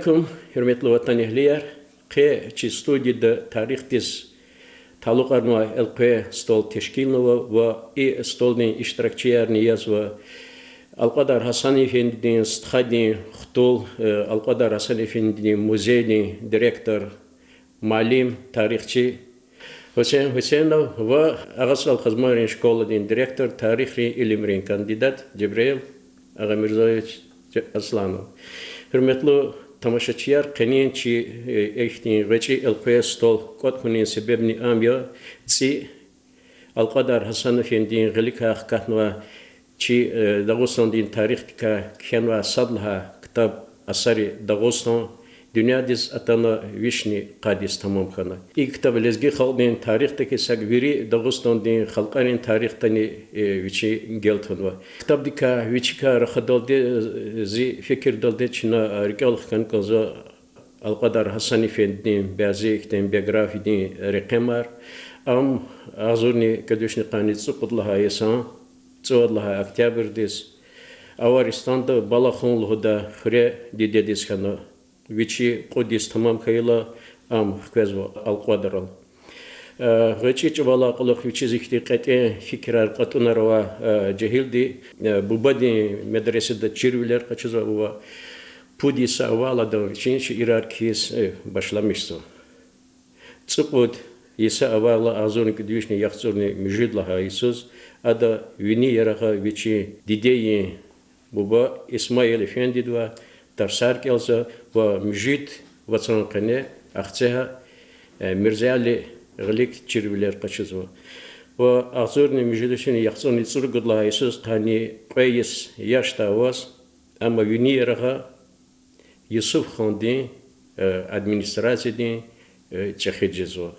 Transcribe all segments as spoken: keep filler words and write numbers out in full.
Алейкум, гьуьрметлу ватанэгьлияр. Къе чи студияда тарихдиз талукьарнавай элкъвей стол тешкилнава ва и столдин иштиракчиярни язва Алкьвадар Гьасан-эфендидин стхадин хтул, э, Алкьвадар Гьасан-эфендидин музейдин директор, муаллим, тарихчи Гьусейн Гьусейнов ва Агъа СтӀал Хазмайрин школадин директор, тарихрин илимрин кандидат Жебреил Агъамирзоевич Асланов. Гьуьрметлу тамашачияр, къенин чи, э, ихьтин гъвечӀи элкъвей стол кӀватӀ хьунин себебни ам я: цӀи Алкьвадар Гьасан-эфендидин гъиликай хкатнавай чи, э, Дагъустандин тарихдикай кхьенвай сад лагьай ктаб Асари Дагъустан дуьньядиз атана, вишни къад йис тамам хьана. И ктаб лезги халкьдин тарихда хьиз, гьакӀ вири Дагъустандин халкьарин тарихдани, э, вичи гел тунва. Ктабдикай вичикай рахадалди, э, зи фикирдалди чна рикӀел хкана кӀанзава Алкьвадар Гьасан-эфендидин бязи ихьтин биографиядин рекьемар. Ам агъзурни кӀуьд вишни къанни цӀукьуд лагьай йисан, цӀувад лагьай октябрдиз Аваристанда Балахун лугьудай хуьре дидедиз хьана. Вичи кьуд йис тамам хьайила, ам хквезва Алкьвадарал. Э, гъвечӀи чӀавалай кьулухъ вичиз ихьтин кьетӀен фикирар, кьатӀунар авай, э, жегьилди, э, бубадин медреседа чирвилер къачузва ва пуд йиса авайла адан вичин шиирар кхьиз, э, башламишзава. ЦӀукьуд йиса авайла, агъзурни кӀуьд вишни яхцӀурни муьжуьд лагьай йисуз, ада Вини Ярагъа вичин дидейин буба Исмаил-эфендидивай тарсар кӀелзава ва муьжуьд вацран къене Ахцегьа, э, Мирзали гъилик чирвилер къачузва. Ва агъзурни муьжуьд вишни яхцӀурни цӀуругуд лагьай йисуз, къанни кьве йис яшдай аваз, амма Вини Ярагъа Юсуфхандин, э, администрациядин, э, чӀехиди жезва.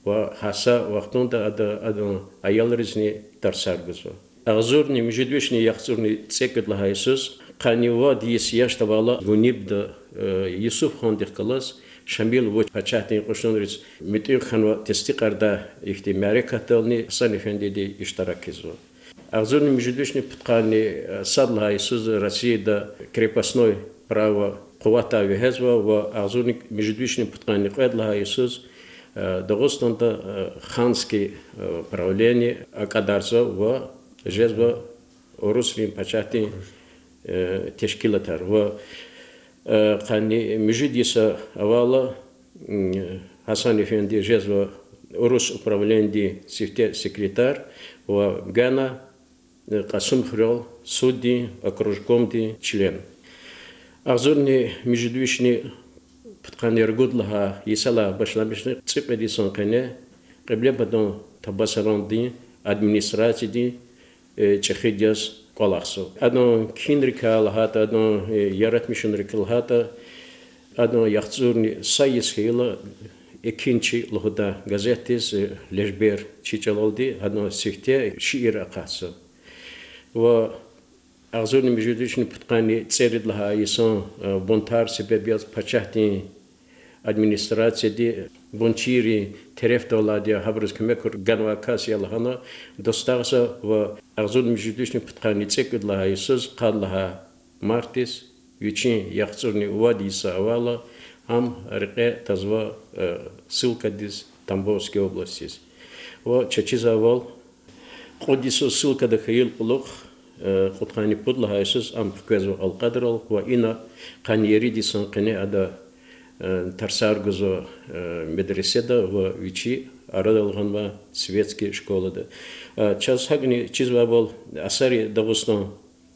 Ва гьа са вахтунда ада, адан аялризни тарсар гузва. Агъзурни муьжуьд вишни яхцӀурни цӀекӀуьд лагьай йисуз, къанни вад йис яшдавайла, Гунибда, э, Юсуфхандихъ галаз Шамил вуч пачагьдин кьушунриз муьтӀуьгъ хьанва тестикьардай ихьтин мярекатдални Гьасан-эфендиди иштирак ийизва. Агъзурни муьжуьд вишни пудкъанни, э, сад лагьай йисуз Россияда крепостной право къуватай вегьезва ва агъзурни муьжуьд вишни пудкъанни кьвед лагьай йисуз, э, Дагъустанда, э, ханский, э, правление акӀадарзава ва жезва урусрин пачагьдин, э, тешкилатар ва, э, къанни муьжуьд йиса авайла, м, Гьасан-эфенди жезва урус управленидин сифте секретарь ва гана, э, Кьасумхуьрел суддин окружкомдин член. Агъзурни муьжуьд вишни пудкъанни ругуд лагьай йисалай башламишна цӀикьвед йисан къене Кьиблепатан Табасарандин администрациядин, э, чӀехиди яз кӀвалахзава. Адан кхьинрикай лагьайтӀа, адан, э, яратмишунрикай лагьайтӀа, адан яхцӀурни са йис хьайила, Экинчи лугьудай газетдиз, э, лежбер чи чӀалалди, гьадан сифте шиир акъатзава. Ва агъзурни муьжуьд вишни пудкъанни цӀерид лагьай йисан, э, бунтар себеб яз пачагьдин администрацияди бунтчийрин терефдалди я, гьабуруз куьмек ганвай кас я лагьана дустагъзава ва агъзурни муьжуьд вишни пудкъанни цӀекӀуьд лагьай йисуз, къад лагьай мартдиз, вичин яхцӀурни вад йиса авайла, ам рекье тазва, э, ссылкадиз, Тамбовской областдиз. Ва чаз чизвайвал, кьуд йисуз ссылкада хьайила кьулухъ, э, кьудкъанни пуд лагьай йисуз ам хквезва Алкьвадарал ва ина къанни ерид йисан къене ада, э, тарсар гузва, э, медреседа ва вичи арадал гъанва светский школада. Э, чаз гьакӀни чизвайвал, Асари Дагъустан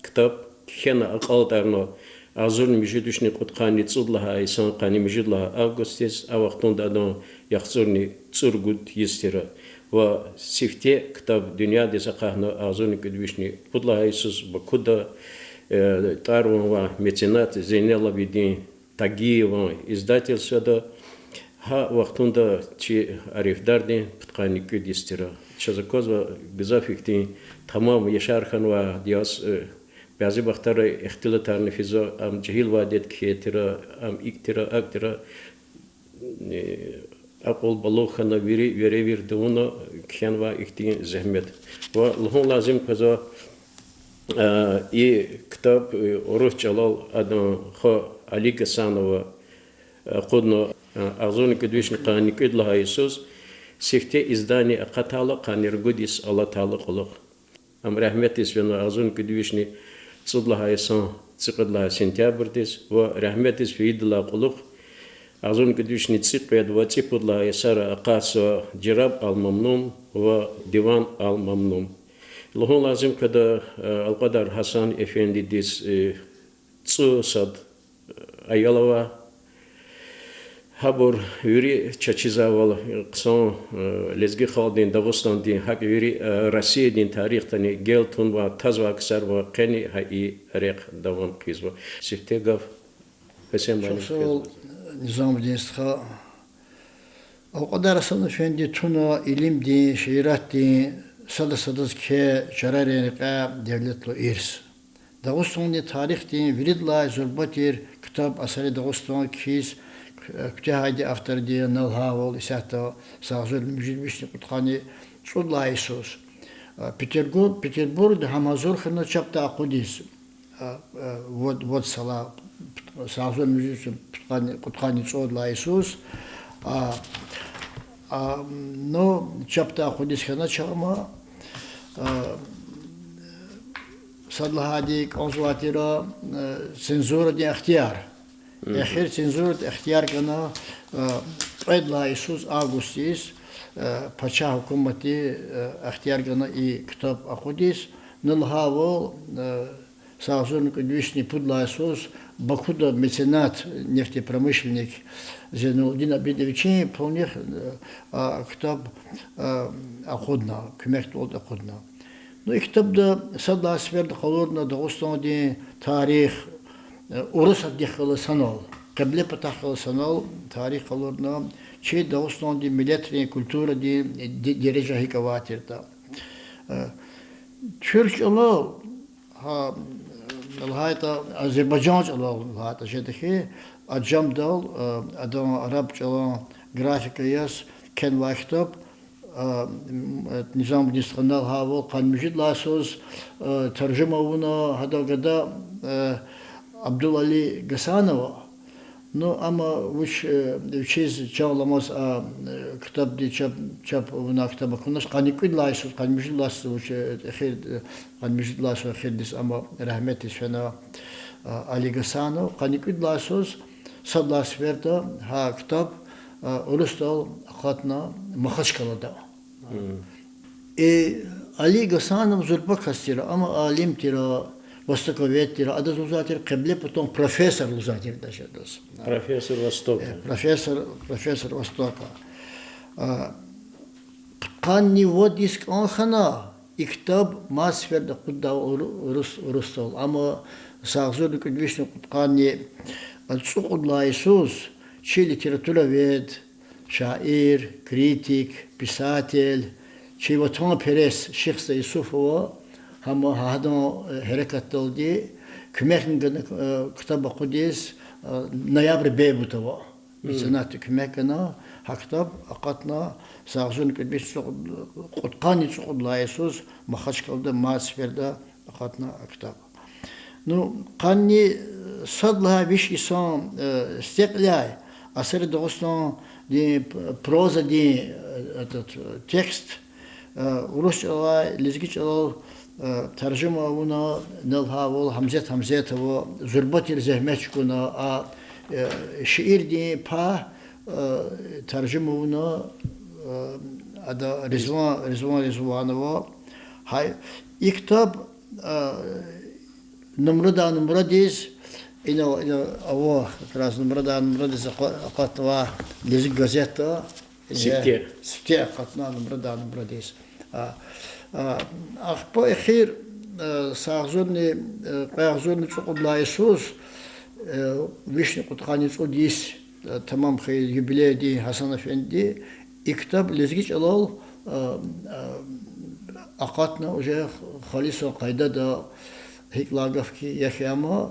ктаб кхьена акьалтӀарна агъзурни муьжуьд вишни кьудкъанни цӀуд лагьай йисан къанни муьжуьд лагьай августдиз, а вахтунда адан яхцӀурни цӀуругуд йис тир. Ва сифте ктаб дуьньядиз акъатна агъзурни кӀуьд вишни пуд лагьай йисуз Бакуда, э, тӀвар-ван авай меценат Зейнелабидин Тагиеван издательствода. Гьа вахтунда чи арифдардин пудкъанни кӀуьд йис тир. Чаз аквазва, гзаф ихьтин тамам яшар хьанвай яз, э, бязи вахтара ихтилатарни физва, ам жегьил вадед кхьей тир, ам икӀ тир, акӀ тир, э, акьул балугъ хьана, вири веревирд авуна кхьенвай ихьтин зегьмет. Ва лугьун лазим квазва, э, и ктаб, э, урус чӀалал адан хва Али Гасанова акъудна, агъзурни кӀуьд вишни къанни кӀуьд лагьай йисуз, сифте издание акъатайла къанни ругуд йис алатайла кьулухъ. Ам рагьметдиз фена агъзурни кӀуьд вишни цӀуд лагьай йисан цӀикьуд лагьай сентябрдиз ва рагьметдиз фейидалай кьулухъ агъзурни кӀуьд вишни цӀикьвед ва цӀипуд лагьай йисара акъатзава Жираб ал-Мамнун ва Диван ал-Мамнун. Лугьун лазим къведа, Алкьвадар Гьасан эфендидиз цӀусад аял ава. Гьабур вири чаз чизвайвал, хъсан лезги халкьдин, Дагъустандин, гьакӀ вири Россиядин тарихдани гел тунвай, тазвай ксар ва къени гьа и рехъ давам хъийизва. Сифте гаф Гьуьсейн муаллимди квез. Низамудин стха, Алкьвадар Гьасан эфенди туна илимдин, шииратдин, сада-садаз кхьей чарарин рекьяй девлетлу ирс. Дагъустандин тарихдин виридалай зурба тир ктаб Асари Дагъустан кхьиз куьтягьайди авторди я, на лагьайвал, исятда агъзурни муьжуьд вишни кьудкъанни цӀуд лагьай йисуз Петергу-, Петербургда гьам гьазур хьана чапдай акъудиз, вад, вад сала, агъзурни муьжуьд вишни кьудкъанни, кьудкъанни цӀуд лагьай йисуз, а, ну, чапдай акъудиз хьанач ам, сад лагьайди кӀанзавай тир, цензурадин ихтияр. Эхир цензурадин ихтияр гана кьвед лагьай йисуз августдиз, пачагь гьукуматди ихтияр гана и ктаб акъудиз, на лагьайвал, агъзурни кӀуьд вишни пуд лагьай йисуз Бакуда меценат, нефтепромышленник Зейнулудин Абидовичан пулунихъ а ктаб акъудна, куьмекдалди акъудна. Ну, и ктабда сад лагьай сеферда къалурна Дагъустандин тарих, урус адетдихъ галаз санал, кьибле патахъ галаз санал тарих къалурна, чи Дагъустандин миллетрин культурадин де-, дережа гьикӀ авай тиртӀа. Туьрк чӀалал, гьа, лагьайтӀа, азербайжан чӀалал лагьайтӀа жеда хьи, аджамдал, адан араб чӀалан графика яз кхьенвай ктаб, Низамудин стха, на лагьайвал, къанни муьжуьд лагьай йисуз таржума авуна гьадан гада Абдулали Гасанова. Ну, амма вуч, вичиз чан аламаз а ктабди чап, чап авуна ктаб акунач, къанни кӀуьд лагьай йисуз, къанни муьжуьд лагьай йисуз вуч, эхир, къанни муьжуьд лагьай йисуз эхирдиз ам рагьметдиз фена, Али Гасанов, къанни кӀуьд лагьай йисуз, сад лагьай сеферда гьа ктаб урусдал акъатна Махачкъалада. Али Гасанов зурба кас тир, ам алим тир, востоковед тир, адаз лугьузвай тир кьиблепатан профессор лугьузвай тир даже адаз. Профессор Востока. Профессор, профессор Востока. Къанни вад йис кӀан хьана, и ктаб мад сеферда акъуддайвал уру-, урус-, урусдал. Амма са агъзурни кӀуьд вишни кьудкъанни цӀукьуд лагьай йисуз чи литературовед, шаир, критик, писатель, чи ватанперес Шихза Юсуфова, гьам гьадан гьерекатдалди куьмекни гана ктаб акъудиз, Ноябрь Бейбутова меценатди куьмек гана, гьа ктаб акъатна, са агъзурни кӀуьд вишни кьудкъанни цӀукьуд лагьай йисуз Махачкъалада мад сеферда акъатна ктаб. Ну, къанни сад лагьай виш йисан стекьляй Асари Дагъустандин прозадин этот текст урус чӀалай лезги чӀалал таржума авуна, на лагьайвал, Гьамзет Гьамзетова зурба тир зегьмет чӀугуна, а шиирдин пай таржума авуна ада Ризван, Ризван Ризванова. Гьа и ктаб нумрадай нумрадиз, ина, ина ава как раз нумрадай нумрадиз акъа-, акъатнава Лезги газетда. Сифте. Сифте акъатна нумрадай нумрадиз. Ахпа эхир, са агъзурни, кьве агъзурни цӀукьуд лагьай йисуз, вишни кьудкъанни цӀуд йис тамам хьайи юбилейдин Гьасан эфенди и ктаб лезги чӀалал акъатна уже халисан къайдада, гьикӀ лагьай гаф хьи, яхъ ама,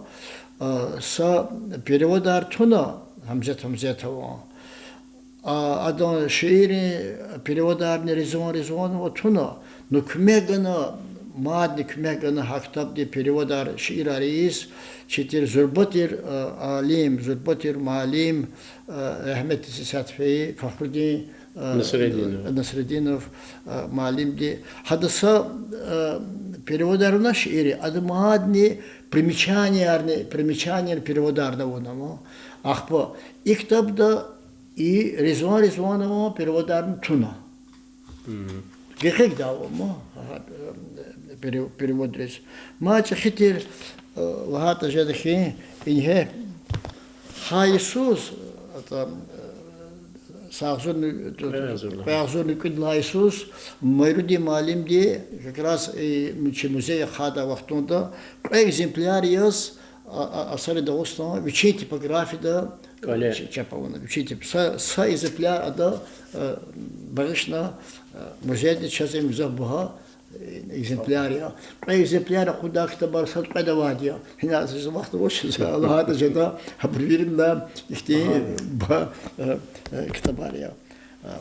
са переводар туна Гьамзет Гьамзетован, адан шииррин переводарни Ризван Ризванова туна, ну куьмек гана Мадни куьмек гана гьа ктабдин переводар, шиирар ийиз, чи тир зурба тир, э, алим, зурба тир муаллим, э, рагьметдиз исятда фейи Фахрудин, э, Насреддинов. Насреддинов, э, муаллимди. Гьада са, э, переводар авуна шииррин, ада мадни примечаниярни, примечаниярни переводар авуна ма. Ахпа и ктабда и Ризван Ризванован переводарни туна. Гекъигда ава ма, пере-, переводриз. Ма чӀехи тир, э, лагьайтӀа жеда хьи, ингье гьа йисуз, ата, э, са агъзурни, кьве агъзурни кӀуьд лагьай йисуз Майрудин муаллимди как раз, э, чи музей ахъайдай вахтунда кьве экземпляр яз, а, а, Асари Дагъустан вичин типографияда, э, ч-, чап авуна, вичин тип-, са, са экземпляр ада, э, багъишна, э, музейда чаз им гзаф багьа, э, экземпляр я. Кьве экземпляр акъуддай ктабар сад кьвед авайди я. Гьина зи вахт авач, за лагьайтӀа жеда, гьабуру виринда ихьтин ба-, э, э, ктабар я. Э,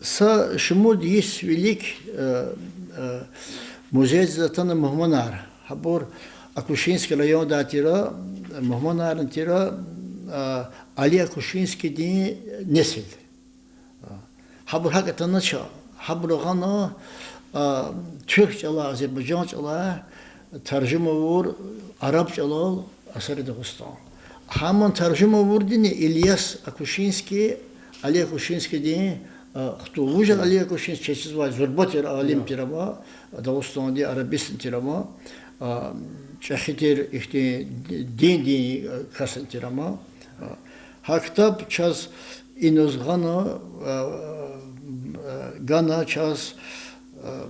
Са шумуд йис вилик, э, э, музейдиз атана мугьманар. Гьабур Акушинский райондай тир, мугьманарни тир, э, Али Акушинскийдин несил. Гьабур гьакӀ атанач, гьабуру гъана, а, туьрк чӀалай, азербайжан чӀалай таржума авур араб чӀалал Асари Дагъустан. Гьам таржума авурдини Ильяс Акушинский, Али Акушинскийдин, а, хтул. Вуж я Али Акушинский? Чаз чизвай, зурба тир алим тир ама, Дагъустандин арабистни тир ама, а, чӀехи тир ихьтин диндин, а, касни тир ама. А, гьа ктаб чаз иниз гъана, а, а, гана чаз, а,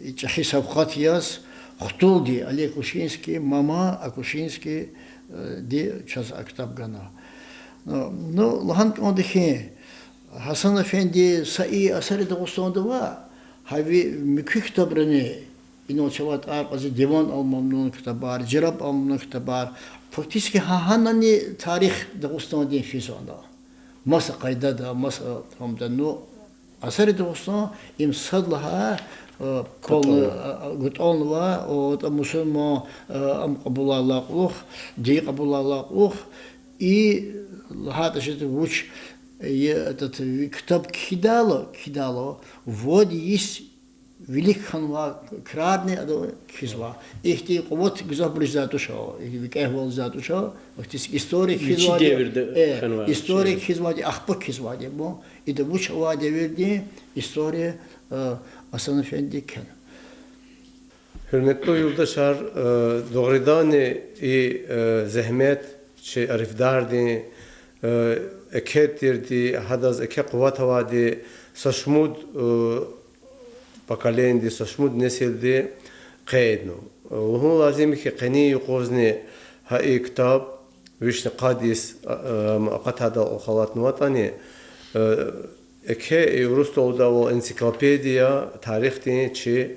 и чӀехи савкьват яз, хтулди Али Акушинский, мама Акушинский, а, ди чаз а ктаб гана. Ну, ну, лагьана кӀанда хьи, Гьасан эфенди са и Асари Дагъустанда ва гьа ви муькуь ктабрани, инал чавай тӀвар кьази Диван ал-Мамнун ктабар, Жираб ал-Мамнун ктабар, фактически гьа-, гьанани тарих Дагъустандин физвани. Маса къайдада, маса гьамда, ну, Асари Дагъустан им сад лагьай, э, полный, э, гатӀунва, о, атӀа мусурман, э, ам кьабулайдалай кьулухъ, дин кьабулайдалай кьулухъ, и лагьайтӀа жеда вуч, э, атӀа ви ктаб кхьидайла, кхьидайла, вад йис вилик хьанвай крарни ада кхьизва. Ихьтин къуват гзафбуруз жедай туш, викӀегьвал жедай туш, фактически история кхьизвайди, э, история кхьизвайди, ахпа кхьизвайди, бу, ида вуч авай девирдин история, э, Гьасан эфенди кхьена. Гьуьрметлу юлдашар, э, дугъриданни и, э, зегьмет чи арифдардин, э, экед тирди, гьадаз эке къуват авайди са шумуд, э, поколениеди, са шумуд несилди къейдна. Лугьун лазим хьи, къенин юкъузни гьа и ктаб вишни къад йис, а, а, акъатайдал кьулухъ алатнаватӀани, э, эке и урус чӀалалдайвал энциклопедия тарихдин чи,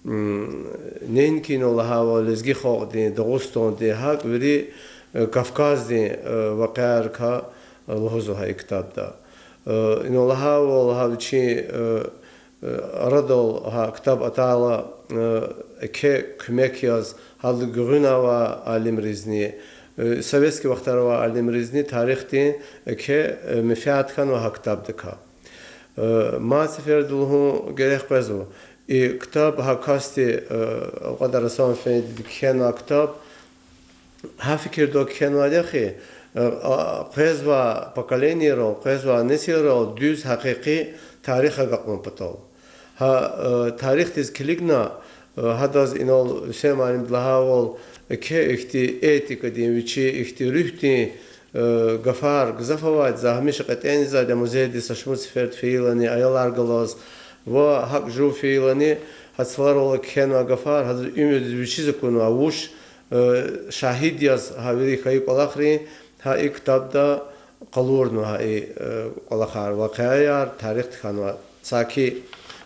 м, неинки инал лагьайвал лезги халкьдин, Дагъустандин, гьакӀ вири, э, Кавказдин, э, вакъиайрикай, э, лугьузва гьа и ктабда. Э, инал лагьайвал гьа вичин, э, э, арадал гьа ктаб атайла, э, эке куьмек яз гьадалай гуьгъуьна авай алимризни, э, советский вахтара авай алимризни тарихдин эке, э, менфят хьанва гьа ктабдикай. Э, мад сеферда лугьун герек къвезва, и ктаб гьа касди, э, Кьадар Гьасан эфендиди кхьенвай ктаб, гьа фикирдалди кхьенвайди я хьи, э, а, къвезвай поколениейрал, къвезвай несилрал дуьз гьакъикъи тарих агакьун патал. Гьа, э, тарихдиз килигна, э, гьадаз инал Гьуьсейн муаллимди лагьайвал, эке ихьтин этикадин, вичи ихьтин руьгьдин, э, гафар гзаф авайди я, за гьамиша кьетӀензавайди я музейдиз са шумуд сеферда фейилани, аялар галаз, ва гьакӀ жув фейилани, гьа цларал кхьенвай гафар гьадаз уьмуьрдиз вичиз акунва, вуч, э, шагьид яз гьа вири хьайи кӀвалахрин гьа и ктабда къалурнава гьа и, э, кӀвалахар, вакъиаяр тарихдиз хьанва. Саки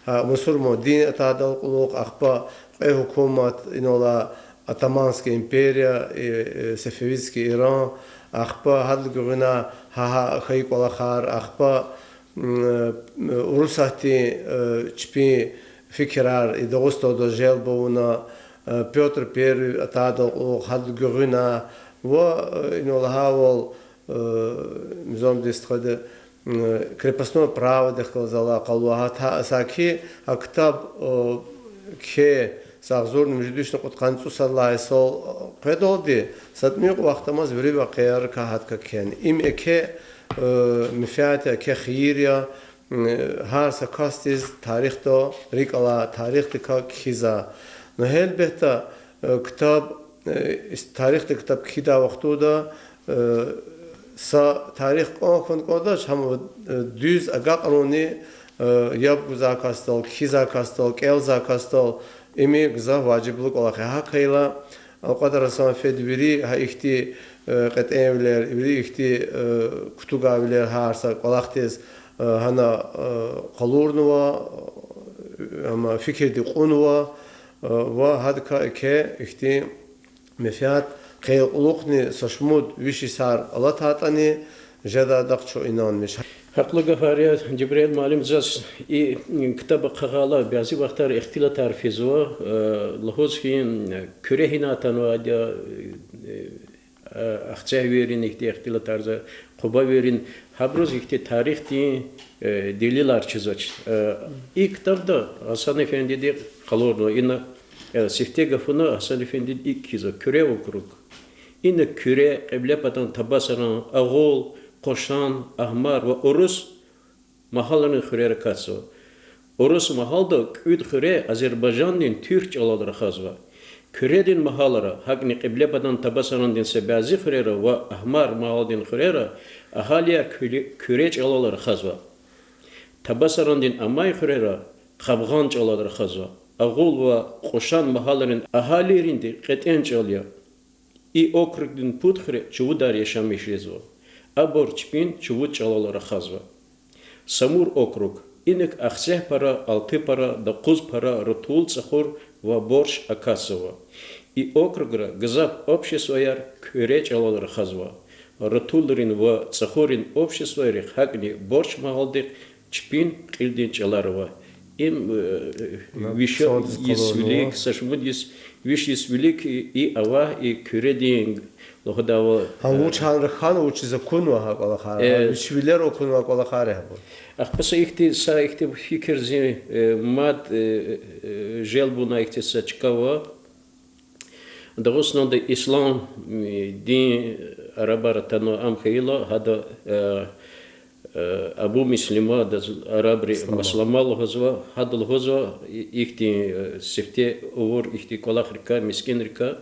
гьа мусурман дин атайдалай кьулухъ, ахпа кьве гьукумат, инал Отоманская империя, э, э, Сефевидский Иран, ахпа гьадалай гуьгъуьна гьа, гьа хьайи кӀвалахар, ахпа М, э, Урусатдин, э, чпин фикирар и Дагъустанда желб авуна, э, Пётр Первый атайдалай кьулухъ гьада гуьгъуьна ва, э, инал лагьайвал, э, мизамдиз стхади, м, крепостное праводихъ галаз алакъалу гьа та-, саки гьа ктаб, э, кхьей, са агъзурни муьжуьд вишни кьудкъанни цӀусад лагьай йисалай, э, къведалди, са тӀимил вахтамаз вири вакъиайрикай гьадакай кхьена. Им еке, э, менфят я, еке хийир я, м, гьар са касдиз тарихда рикӀ алай, тарихдикай кхьизвай. Ну, гьелбетда, э, ктаб, э, ис-, тарихда ктаб кхьидай вахтунда, э, са тарих кӀан хьун кӀандач, гьам, э, дуьз агакьарунни, э, яб гузвай касдал, кхьизвай касдал, кӀелзавай касдал, им гзаф важиблу кӀвалах я. ГьакӀ хьайила, Алкьвадар Гьасан-эфенди вири гьа ихьтин, э, кьетӀенвилер, вири ихьтин, э, кутугайвилер гьар са кӀвалахдиз, э, гьана, э, къалурнава, э, ам фикирдиз кьунва, э, ва гьадакай еке ихьтин менфят, къе кьулухъни са шумуд виш йисар алатайтӀани, жедайдахъ чун инанмиш. Гьахълу гафар я, Жибрил муаллим, заз и ктаб ахъайла бязи вахтара ихтилатар физва, э, лугьуз хьи, Куьре гьинай атанвайди я, э, э, Ахцегьвийрин ихьтин ихтилатар за, Къубавийрин, гьабуруз ихьтин тарихдин, э, делилар чизвач. Э, и ктабда Гьасан-эфендиди къалурнава ина, э, сифте гафуна Гьасан-эфендиди икӀ кхьизва: Куьре округ. Ина Куьре, Кьиблепатан, Табасаран, Агъул, Къушан, Агьмар ва Урус магьалрин хуьрер акатзава. Урус магьалда кӀуьд хуьре Азербайжандин туьрк чӀалал рахазва. Куьредин магьалра, гьакӀни Кьиблепатан, Табасарандин са бязи хуьрера ва Агьмар магьалдин хуьрера агьалияр куьре-, Куьре чӀалал рахазва. Табасарандин амай хуьрера къабгъан чӀалал рахазва. Агъул ва Къушан магьалрин агьалийринди кьетӀен чӀал я. И округдин пуд хуьре чувудар яшамиш жезва. Абур чпин чувуд чӀалал рахазва. Самур округ. Иник Ахцегьпара, Алтыпара, Докъузпара, Рутул, ЦӀахур ва Борш акатзава. И округра гзаф обществояр Куьре чӀалал рахазва. Рутулрин ва ЦӀахуррин обществойрихъ, гьакӀни Борш магьалдихъ чпин кьилдин чӀалар ава. Им, э, виш йис вилик, са шумуд йис, виш йис вилик и, и ава, и Куьредин лугьудайвал, гьа, э, вуч гьанра хьана, вучиз акунва гьа кӀвалахар, э, вич вилер акунвай кӀвалахар я гьабур. Ахпа са ихьтин, са ихьтин фикир зи, э, мад, э, э, желб авуна ихьтин са чка ава. Дагъустанда ислам, м, дин арабар атанва, ам хьайила, гьада, э, э, Абу Муслима, адаз арабри Маслама. Маслама лугьузва, гьада лугьузва, и-, ихьтин, э, сифте авур ихьтин кӀвалахрикай, мискӀинрикай,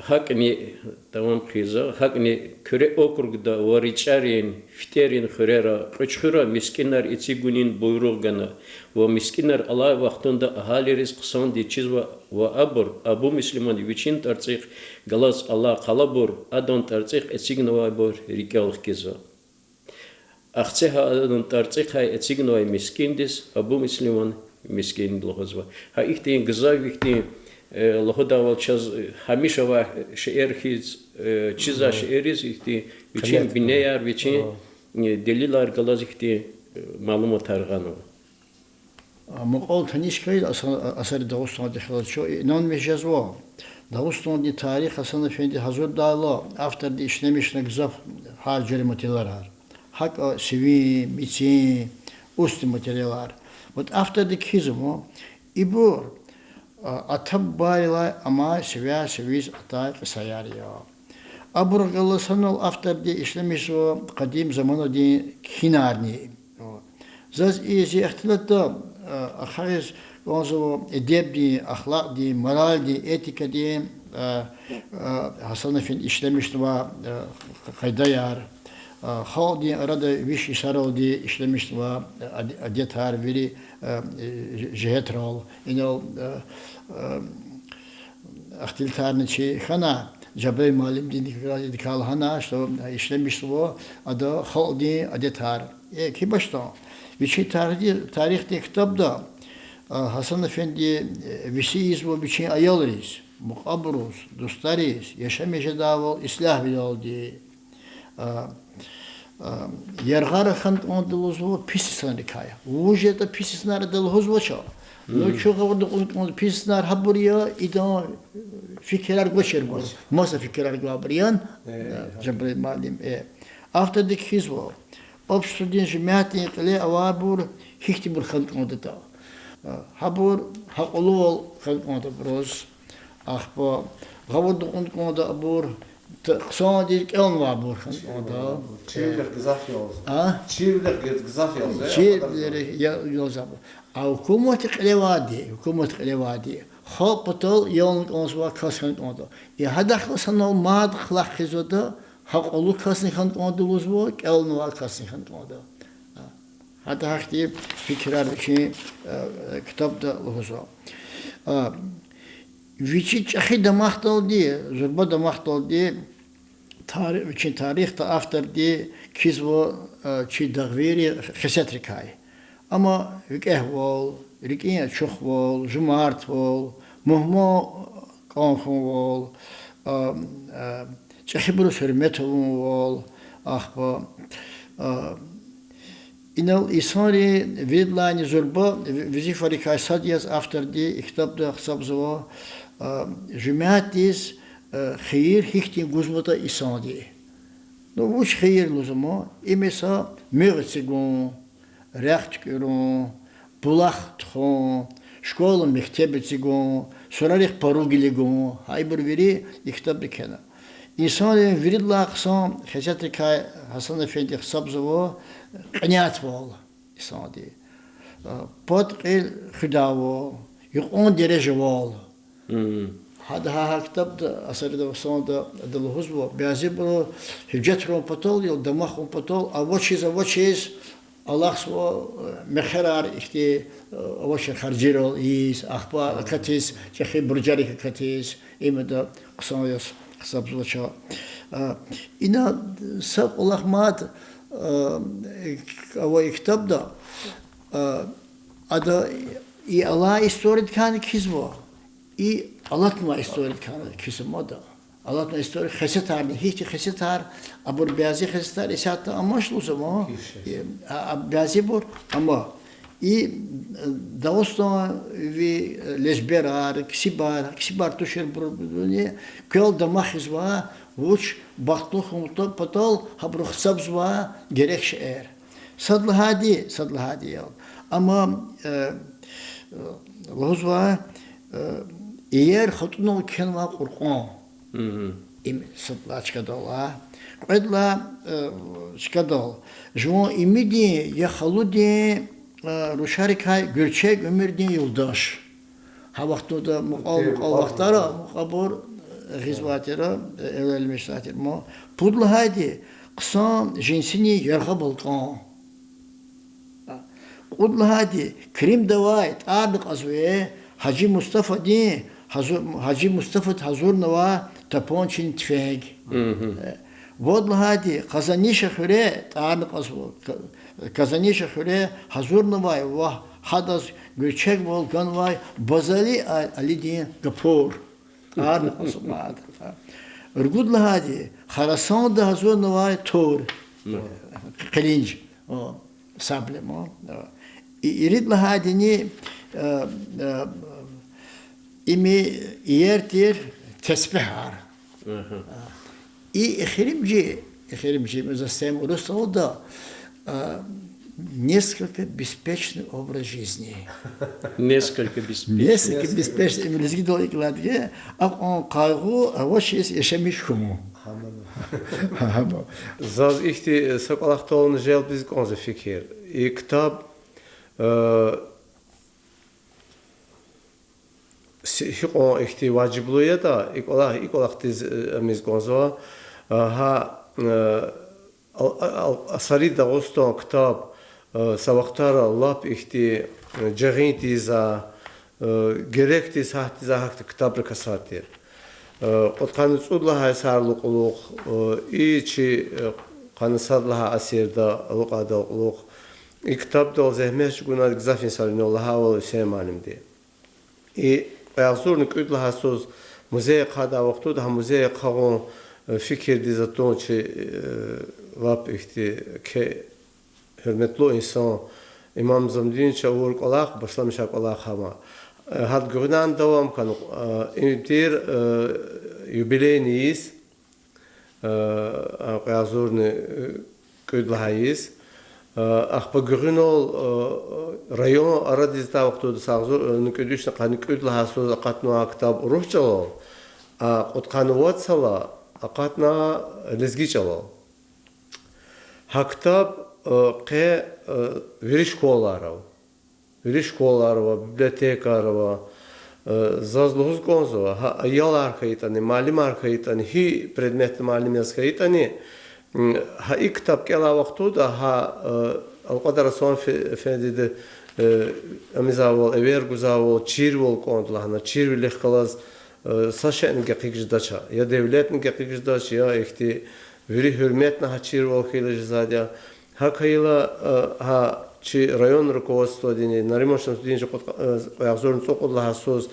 гьакӀни тамам хъийизва, гьакӀни Куьре округда ва РичӀарин, ФитӀерин хуьрера, Кьуьчхуьра мискӀинар эцигунин буйругъ гана ва мискӀинар алай вахтунда агьалийриз хъсандиз чизва ва абур Абу Муслиман вичин тӀварцӀихъ галаз алай къалабур, адан тӀварцӀихъ эцигнавайбур рикӀел хкизва. Ахцегьа адан тӀварцӀихъай эцигнавай мискӀиндиз Абу Муслиман мискӀин лугьузва. Гьа ихьтин гзаф ихьтин, э, лугьудайвал чаз, э, гьамиша авай шейэр хьиз, э, чизвай шейэриз ихьтин вичин къимет, бинеяр, вичин, э, делилар галаз ихьтин, э, малуматар гъанва. Мукьвал таниш хьайила Аса-, Асари Дагъустандихъ галаз чун инанмиш жезва. Дагъустандин тарих Гьасан-эфенди гьазурдайла, авторди ишлемишна гзаф гьар жуьре материалар. ГьакӀ сивин, мецин, устни материалар. Вот авторди кхьизва, ибур, а, ата-бубайрилай амай сивяй-сивиз атай кьисаяр я. Абурухъ галаз санал авторди ишлемишзава къадим заманадин кхьинарни. Заз и зи ихтилатда, а, ахъайиз кӀанзава эдебдин, ахлакьдин, моральдин, этикадин, а, а, Гьасан-эфенди ишлемишзавай, а, къайдаяр, а, халкьдин арада виш йисаралди ишлемишзавай ад-, адетар, вири, а, жигьетрал, инал, а, а, ихтилатарни чи хьана, Жабраил муаллимдикай лагьана, что ишлемишзава ада халкьдин адетар. Э, гьи башдан, вичин тарих-, тарихдин ктабда, а, Гьасан-эфенди, э, веси ийизва вичин аялриз, мукьвабуруз, дустариз, яшамиш жедайвал ислягьвилелди. А, Яргъара хьана кӀанда лугьузва пис инсанрикай. Вуж ятӀа пис инсанар ада лугьузвач. Ну, чун гъавурда кьуна кӀанда пис инсанар гьабур я, идан фикирар гвачирбур, маса фикирар гвайбур яни. Жабраил муаллим, э. Авторди кхьизва, обществодин, жемятдин кьиле авайбур гьихьтинбур хьана кӀандатӀа. Гьабур гьакьуллувал хьана кӀанда абуруз. Ахпа гъавурда кьуна кӀанда абур, хъсандиз кӀелнавайбур хьана кӀанда. Чирвилихъ гзаф ял, а? Чирвилихъ гзаф ял, чирвилихъ я-, ял за. А гьукуматдин кьиле авайди, гьукуматдин кьиле авайди, халкь патал ялна кӀанзавай кас хьана кӀанда. И гьадахъ галаз санал мад хълагъ хъийизватӀа, гьакьуллу касни хьана кӀанда лугьузва, кӀелнавай касни хьана кӀанда. Гьада гьахьтин фикирар вичин ктабда лугьузва. Вичи чӀехи дамахдалди, зурба дамахдалди, тари-, вичин тарихда авторди кхьизва чи дагъвийрин хесетрикай. Амма викӀегьвал, рикӀин ачухвал, жумартвал, мугьман кӀан хьунвал, чӀехибуруз гьуьрмет авунвал, ахпа инал инсанри виридалайни зурба ви-, везифайрикай сад яз авторди и ктабда гьисабзава, жемятдиз хийир гьихьтин гузватӀа инсанди. Ну, вуч хийир лугьузва ма, им са муьгъ эцигун, рехъ туькӀуьрун, булах тухун, школа-мектеб эцигун, сурарихъ пару гила гун, гьа ибур вири и ктабда кхьена. Инсанрин виридалай хъсан хесетрикай Гьасан-эфенди гьисабзава кьинятвал инсанди, пад-кьил хуьдайвал, юкьван дережавал. Гьада гьа, гьа ктабда, Асарида Гьасанда ада лугьузва, бязибуру гьуьжетрин патал, я дамахун патал авачиз-авачиз алахъзава мехъерар ихьтин, авачир харжирал ийиз, ахпа акатиз, чӀехи буржарик акатиз, им ада хъсан яз гьисабзавач. Ина са кӀвалах мад ава и ктабда, ада и алай историядикайни кхьизва, и алатнавай историядикайни кхьизва ма ада. Алатнавай история, хесетарни, гьихьтин хесетар, абур бязи хесетар исятда амач лугьузва ма. А, а, бязибур ама. И Дагъустанви лежберар, кесибар, кесибар туширбуруни квел дамах ийизва, вуч бахтлу хьун патал гьабуру гьисабзава герек шейэр. Сад лагьайди, сад лагьайди я. Амма лугьузва, иер хатӀунал кхьенвай Къуръан. Им сад лагьай чкадал я. Кьвед лагьай чкадал: жуван имидин я халудин рушарикай гуьрчег уьмуьрдин юлдаш. Гьа вахтунда мукьвал-мукьвал вахтара мукьвабур гъизвай тир, эвелмишзавай тир ма. Пуд лагьайди: хъсан жинсинин яргъа балкӀан. Кьуд лагьайди: Кримдавай тӀарни кьазва Гьажи Мустафадин, Гьажи Мустафади гьазурнавай тапанчани туфенг. Вад лагьайди: Къазаниша хуьре тӀарни кьазва, Къазаниша хуьре гьазурнавай ва гьадаз гуьрчегвал ганвай Базали Алидин гапур. ТӀарни кьазва мад. Ругуд лагьайди: Харасанда гьазурнавай тур, къилинж, сабля ма. Ирид лагьайдини, им иер тир тесбигьар. И эхиримжи, эхиримжи, за сифтени урусдалда, несколько беспечный образ жизни. Несколько беспечный. Несколько беспечный, им лезгидал икӀ лагьайди я, акьван къайгъу авачиз яшамиш хьун. Заз ихьтин са кӀвалахдални желбиз кӀанзава фикир. И ктаб гьикьван ихьтин важиблу ятӀа, и кӀвалах, и кӀвалахдиз амиз кӀанзава. Гьа, Асари Дагъустан ктаб са вахтара лап ихьтин жагъин тийизвай, герек тийиз гьахьтин, гьахьтин ктабрикай сад тир. Кьудкъанни цӀуд лагьай йисарилай кьулухъ, и чи къанни сад лагьай асирда алукьайдалай кьулухъ, и ктабдал зегьмет чӀугуна гзаф инсанри, лагьайвал Гьуьсейн муаллимди. И кьве агъзурни кӀуьд лагьай йисуз музей ахъайдай вахтунда, гьа музей ахъа гъун фикирдиз атун чи Лап ихьтин еке гьуьрметлу инсан, имам Замдинович авур кӀвалах, башламишай кӀвалах ама. Э, гьада гуьгъуьнай давам хьана, э, им тир, э, юбилейный йис, э, а, кьве агъзурни, э, кӀуьд лагьай йис. Э, ахпа гуьгъуьнал, э, район арадиз атай вахтунда са агъзур, э, кӀуьд вишни къанни кӀуьд лагьай йисуз акъатнавай ктаб урус чӀалал, а кьудкъанни вад йисалай акъатна лезги чӀалал. Гьа ктаб, э, къе, э, вири школайра ава. Вири школайра ава, библиотекайра ава. Э, заз лугьуз кӀанзава, гьа аялар хьайитӀани, муаллимар хьайитӀани, гьи предметдин муаллим яз хьайитӀани, м, гьа и ктаб кӀелай вахтунда гьа, э, Алкьвадар Гьасан фе-, эфендиди, э, ам ийизвайвал, эвер гузвайвал, чирвал кӀанда лагьана, чирвилихъ галаз, э, са шейни гекъиг жедач, я девлетни гекъиг жедач, я ихьтин вири гьуьрметна гьа чирвал хьайила жезвайди я. ГьакӀ хьайила, э, гьа чи район руководстводини, Нариман Шамсудиновича кьуд-, э, кьве агъзурни цӀукьуд лагьай йисуз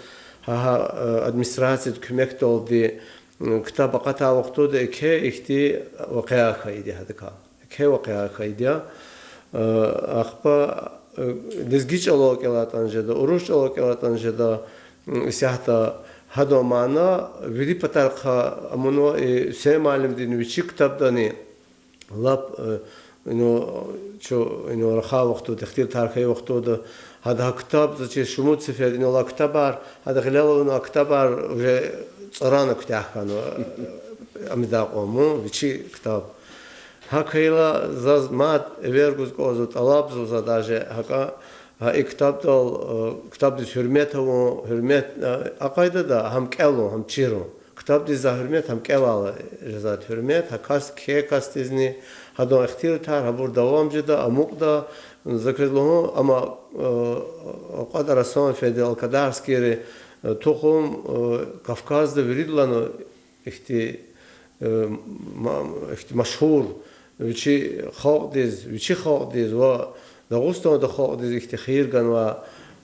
гьа, гьа, э, администрациядин куьмекдалди, м, ктаб акъатай вахтунда еке ихьтин вакъиа хьайиди я гьадакай. Еке вакъиа хьайиди я. Э, ахпа, э, лезги чӀалал кӀелайтӀани жеда, урус чӀалал кӀелайтӀани жеда, м, исятда гьадан мана вири патарихъай амунва, э, Гьуьсейн муаллимдини вичи ктабдани лап, э, инал, чун инал рахай вахтунда, ихтилатар хьайи вахтунда, гьада гьа ктаб, заз чиз, шумуд сеферда инал алай ктабар, гьада гъилелай авунвай ктабар уже цӀарана куьтягь хьанва, э, ам ийидай кьван, вичи ктаб. ГьакӀ хьайила заз мад эвер гуз кӀанзава, тӀалабзава за даже гьакӀа, гьа и ктабдал, э, ктабдиз гьуьрмет авун, гьуьрмет, э, а къайдада гьам кӀелун, гьам чирун. Ктабдиз за гьуьрмет, гьам кӀелайла жезвайди гьуьрмет, гьа кас, кхьей касдизни, гьадан ихтилатар гьабур давам жеда, амукьда, за квез лугьун, амма, э, Алкьвадар Гьасан эфенди, алкьвадарскийрин, э, тухум, э, Кавказда виридалайни ихьтин, э, ма-, ихьтин машгьур, вичи халкьдиз, вичи халкьдиз ва Дагъустанда халкьдиз ихьтин хийир ганвай,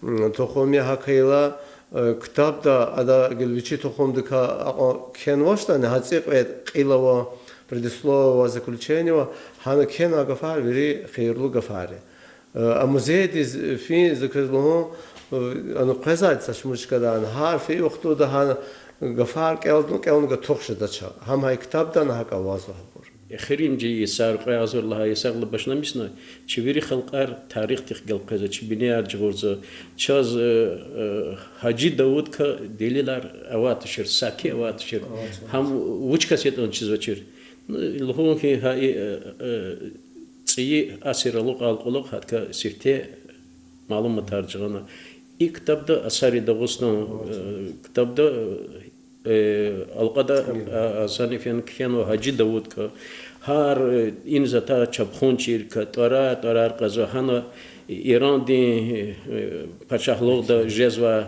м, тухум я. ГьакӀ хьайила, э, ктабда ада гила вичи тухумдикай акьван кхьенвачтӀани, гьа цӀикьвед кьил ава, предисловие ава, заключение ава, гьана кхьенвай гафар вири хийирлу гафар я. Э, а музейдиз фин, за квез лугьун, э, ана къвезвайди са шумуд чкадал, гьар фейи вахтунда гьана гафар кӀелна, кӀелна гатух жедач. Гьам гьа и ктабдани гьакӀ авазва гьабур. Эхиримжи йисар, кьве агъзур лагьай йисарилай башламишна, чи вири халкьар тарихдихъ гелкъвезва, чи бинеяр жагъурзава. Чаз, э, э, Гьажи Давудакай делилар авай тушир, саки авай тушир. Гьам вуч кас ятӀани чизвачир. Ну, лугьун хьи, гьа и, э, э, цӀийи асир алукьайла кьулухъ гьадакай сифте малуматар жагъана. И ктабда Асари Дагъустан, э, ктабда, э, Алкьвадар, а, Гьасан эфенди кхьенва Гьажи Давудакай. Гьар, э, иниз атай чапхунчийрикай тӀварар-тӀварар кьазва, гьана Ирандин, э, пачагьлугъда жезвай,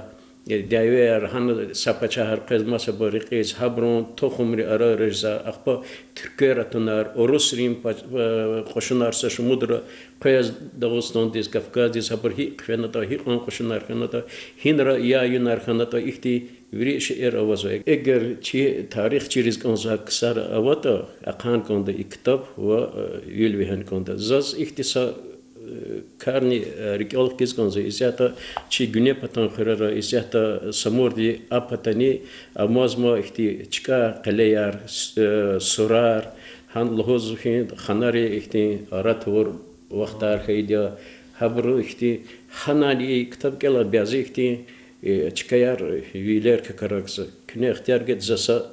э, дявеяр, гьана са пачагьар къвез масабур рекьиз, гьабурун тухумри арара жезва, ахпа туьрквер атунар, урусрин па-, э, кьушунар са шумудра къвез Дагъустандиз, Кавказдиз, гьабур гьикӀ хвенатӀа, гьикьван кьушунар хвенатӀа, гьинра яюнар хьанатӀа, ихьтин вири шейэр авазва. Эгер чи тарихчийриз кӀанзавай ксар аватӀа, ахъайна кӀанда и ктаб ва, э, вил вегьена кӀанда. Заз ихьтин са, э, карни, э, рикӀел хкиз кӀанзава, исятда чи гуьне патан хуьрера, исятда Самурди а патани амазма ихьтин чка къелеяр, с-, э, сурар, гьана лугьуз хьи, ханари ихьтин ара тавур вахтар хьайиди я, гьабуру ихьтин, гьанани и ктаб кӀелай бязи ихьтин, э, чкаяр, вилер какарагза. Куьне ихтияр гайитӀа, за са,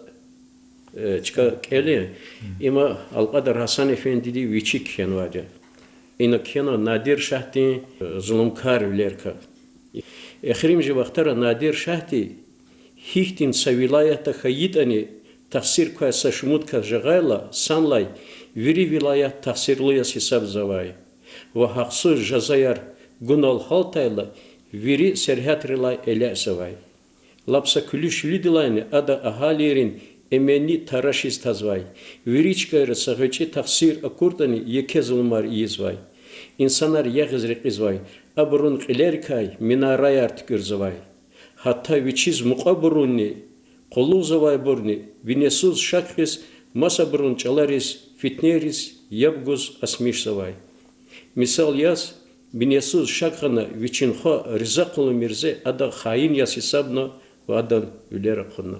э, чка кӀелин, им Алкьвадар Гьасан эфендиди вичи кхьенвайди я. Ина кхьенва Надир шагьдин, э, зулумкарвилерикай. Эхиримжи вахтара Надир шагьди гьихьтин са вилаятда хьайитӀани, тахсир квай са шумуд кас жагъайла, санлай вири вилаят тахсирлу яз гьисабзавай ва гьахъсуз жазаяр гунал гьалтайла, вири сергьятрилай элячӀзавай. Лап са куьлуь шуьлидилайни ада агьалийрин эменни тарашиз тазвай. Вири чкайра са гъвечӀи тахсир акуртӀани, еке зулумар ийизвай. Инсанар ягъиз рекьизвай, абурун кьилерикай минараяр туькӀуьрзавай. Гьатта вичиз мукьвабурунни, къуллугъзавайбурни бинесуз шак хьиз, Масабурун чӀалариз, фитнейриз яб гуз асмишзавай. Мисал яз, бинесуз шак гъана вичин хва Ризакъуллу Мирзе ада хаин яз гьисабна ва адан вилер акъудна.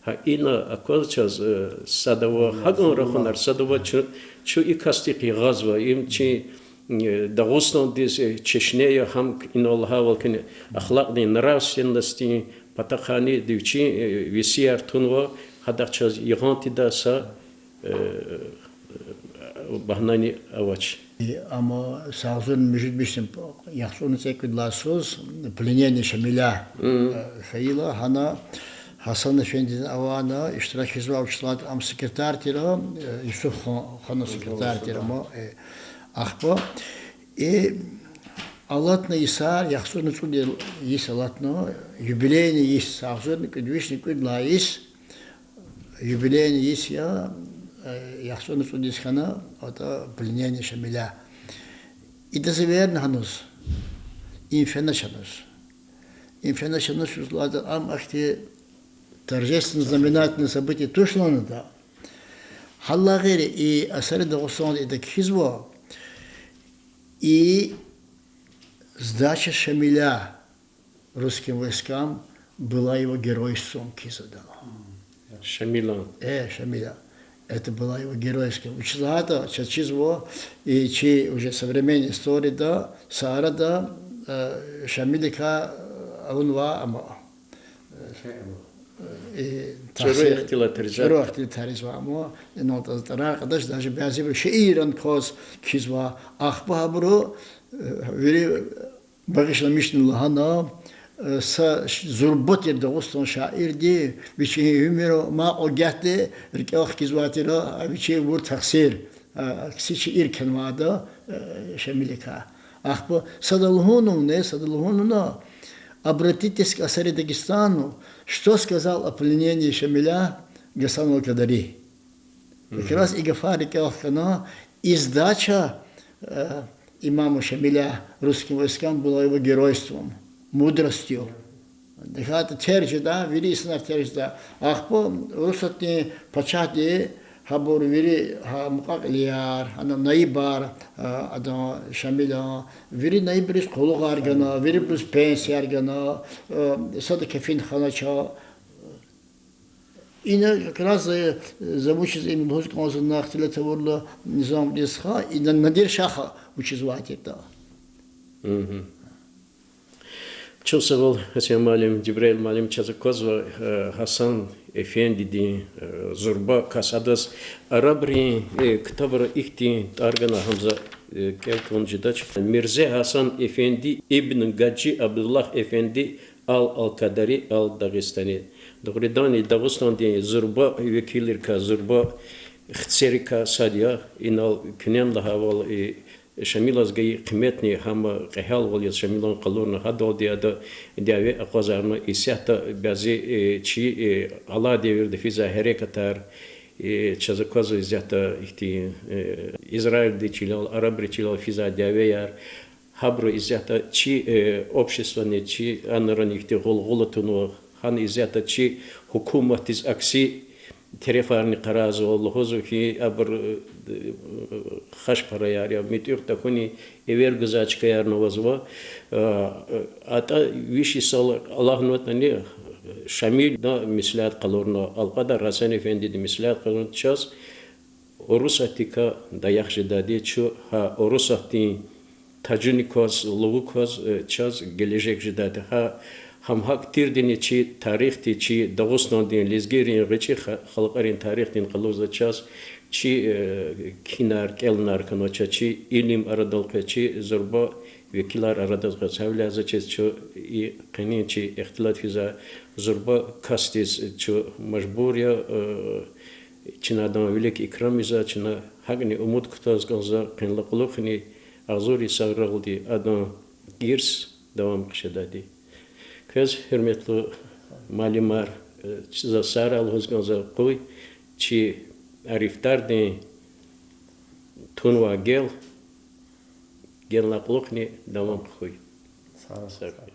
Гьа ина акваз чаз, э, садава, гьакӀан рахунар садава, чу, чу и касдихъ ягъазва, им чи, э, Дагъустандиз, э, Чечне я, гьам инал лагьайвал хьи, ахлакьдин, нравственностдин патахъайни вичин, э, весияр тунва, гьадахъ чаз ягъан тийидай са, э, багьнани авач. Амма Сагъзурни муьжуьд вишни яхцӀурни цӀекӀуьд лагьай йисуз пленение Шамиля, э, хьайила, гьана Гьасан эфендини авайна иштирак ийизвай, вучиз лагьайтӀа ам секретарь тир, э, Юсуф хан, ханан секретарь тир ам, э, ахпа. И алатна йисар, яхцӀурни цӀуд йис алатна, юбилейный йис, Сагъзурни кӀуьд вишни кӀуьд лагьай йис, юбилейный йис я, э, яхцӀурни цӀуд йис хьана, атӀа пленение Шамиля. Идаз эверна гьаниз, им фенач гьаниз. Им фенач гьаниз, вучиз лагьайтӀа ам ахьтин торжественно-знаменательное событие туш лагьана ада. Гьадалай гъейри, и Асари Дагъустанда ида кхьизва, и сдача Шамиля русским войскам была его геройством кхьиз ада. Шамилан. Э, Шамиля. Это была его геройская. Вучиз лагьайтӀа чаз чизва, и чи уже современный историяда, са арада, э, Шамиликай авунвай ама, э, и чӀуру тахсир, ихтилатриз, чӀуру ихтилатриз ама, инал тӀа-, тӀарар кьадач, даже бязибуру шииррани кваз кхьизва, ахпа гьабуру, э, вири багъишламишна лагьана, э, са ш-, зурба тир Дагъустан шаирди, вичин уьмуьр ман кьван гагьди рикӀел хкизвай тир, а, вичин вур тахсир, а, кси шиир кхьенвай ада, э, Шамиликай. Ахпа сада лугьунни, сада лугьунна, обратитесь к Асари Дагестану, что сказал о пленении Шамиля Гасан аль-Кадари. Как раз и гафар рикӀел хкана, и сдача, э, имама Шамиля русским войскам была его геройством, мудростью. ТахьайтӀа терг жеда, вири инсанар терг жеда. Ахпа Урусатдин пачагьди, гьабур вири гьа мукьва-кьилияр, гьана наибар, э, адан Шамилан, вири наибриз къуллугъар гана, вирибуруз пенсияр гана, э, сада кефинханач. Ина как раз, э, за вучиз им лугьуз кӀанзава, ихтилат авурла Низамдин стха, ина Надир-шаха вучизвай тиртӀа. Чун сагъул, Гьасен муаллим, Жибраил муаллим, чаз аквазва, э, Гьасан эфендидин, э, зурба кас, адаз арабрин, э, ктабра ихьтин тӀвар гана, гьам за, э, кӀел тавун жедач. Мирзе Гьасан эфенди ибн Гаджи Абдуллагь эфенди ал ал-Кадари ал-Дагъустани. Дугъриданни Дагъустандин зурба векилрикай, зурба хцерикай сад я, инал куьнени лагьайвал, и Шамилаз гайи къиметни гьам кьегьалвал яз Шамилан къалурна, гьадалди ада дяве акъвазарна, исятда бязи, э, чи, э, алай девирда физвай гьерекатар, э, чаз аквазва исятда ихьтин, э, Израилди чилел, арабри чилел физвай дявеяр, гьабуру исятда чи, э, обществони, чи анрани ихьтин гъулгъула тунва, гьана исятда чи гьукуматдиз акси терефарни къарагзава, лугьузва хьи, абур, э, хашпараяр я, муьтӀуьгъ тахьуни эвер гузвай чкаярни авазва. Э, атӀа виш йисалай алахънаватӀани, Шамилан меслят къалурна, алкьвадар Гьасан эфендидин меслят къалурна, чаз Урусатдикай даях жедайди, чун гьа Урусатдин тажуни кваз, лув кваз, э, чаз гележег жедайди. Гьа, гьам гьакӀ тирдини чи тарихди, чи Дагъустандин лезгийрин гъвечӀи ха-, халкьарин тарихдин къалурзава чаз, чи, э, кхьинар, кӀелунар хьанва чаз, чи илим арадал къвез, чи зурба векилар арадал къвез. Гьавиляй за чиз чун и къенин чи ихтилат физвай зурба касдиз чун мажбур я, э, чна адан вилик икрам ийизва, чна гьакӀни умуд кутаз кӀанзава, къенлай кьулухъни агъзур йисаралди адан ирс давам хъжедайди. Квез, гьуьрметлу муаллимар, э, заз сагърай лугьуз кӀанзава, къуй чи арифдардин тунвай гел генлай кьулухъни давам хьуй. Сагърай.